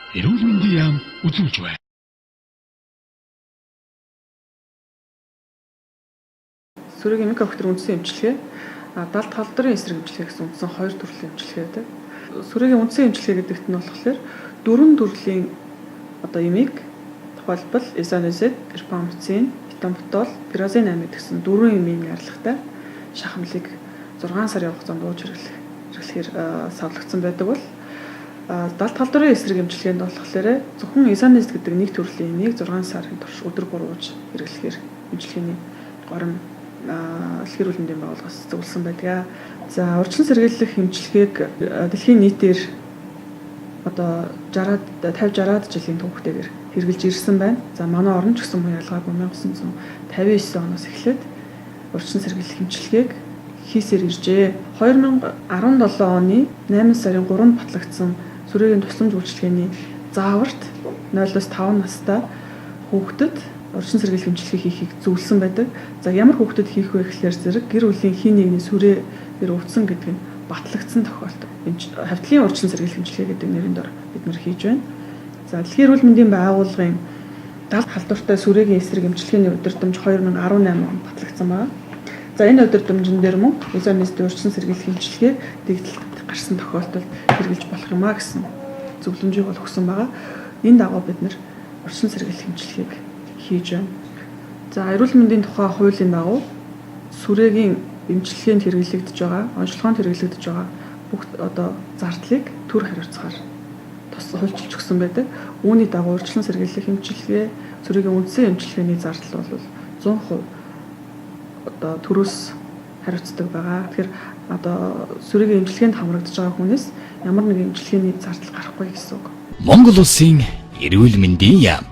Эрүүл мэндийн яам үзүүлж байна. Сүрэгийн микробактер үндсэн эмчилгээ, далд халдварын эсрэг эмчилгээ гэсэн үндсэн хоёр төрлийн эмчилгээ байдаг. Сүрэгийн үндсэн эмчилгээ гэдэгт нь болохоор дөрвөн төрлийн одоо эмийг, тухайлбал изонизид, рифампицин, этамбутол, пиразинамид гэсэн дөрвөн эмийн найрлагатай шахамлыг 6 сарын хугацаанд ууж хэрэглэхээр савлагдсан байдаг бол далд халдварын эсрэг эмчилгээнд болохоор зөвхөн изонизид гэдэг нэг төрлийн эмийг 6 сарын турш өдөр бүр ууж хэрэглэхээр эмчилгээний горим Дэлхийн эрүүл мэндийн байгууллагаас зөвлөсөн байдаг. За, урьдчилан сэргийлэх эмчилгээг дэлхийн нийтээр одоо 60-аад 50 60-аад жилийн түүхтэйгээр хэрэгжилж ирсэн байна. За, манай орн ч гэсэн мөн ялгаагүй 1959 оноос эхлээд урьдчилан сэргийлэх эмчилгээг хийсээр иржээ. 2017 оны 8 сарын 3-нд батлагдсан сүрээгийн тусламж үйлчилгээний зааварт 0-5 настай хүүхдэд урьдчилан сэргийлэх эмчилгээ хийхийг зөвлөсөн байдаг. За, ямар хүүхдэд хийх вэ гэхлээр зэрэг гэр бүлийн хин нэгний сүрээ дээр өвдсөн гэдэг нь батлагдсан тохиолдолд хавтлын урьдчилан сэргийлэх эмчилгээ гэдэг нэрийн дор бид нар хийж байна. За, Дэлхийн эрүүл мэндийн байгууллагын далд халдвартай сүрээгийн эсрэг эмчилгээний удирдамж 2018 онд батлагдсан байна. За, энэ удирдамжин дээр мөн изонистийн урьдчилан сэргийлэх эмчилгээг дэгдэлт гарсан тохиолдолд хэрэглэж болох юм а гэсэн зөвлөмжийг бол өгсөн байгаа. Энэ дагуу бид нар урьдчилан сэргийлэх эмчилгээг хийж байна. За, эрүүл мэндийн тухай хуулийн дагуу сүрээгийн эмчилгээнд хэрэглэгдэж байгаа, онцлогоонд хэрэглэгдэж байгаа бүх одоо зардлыг төр хариуцгаар хуульчилж өгсөн байдаг. Үүний дагуу урьдчилан сэргийлэх эмчилгээ, сүрээгийн үндсэн эмчилгээний зардал бол 100% одоо төрөөс хариуцдаг байгаа. Тэгэхээр одоо сүрээгийн эмчилгээнд хамрагдаж байгаа хүнээс ямар нэгэн эмчилгээний зардал гарахгүй гэсэн үг. Монгол Улсын эрүүл мэндийн яам.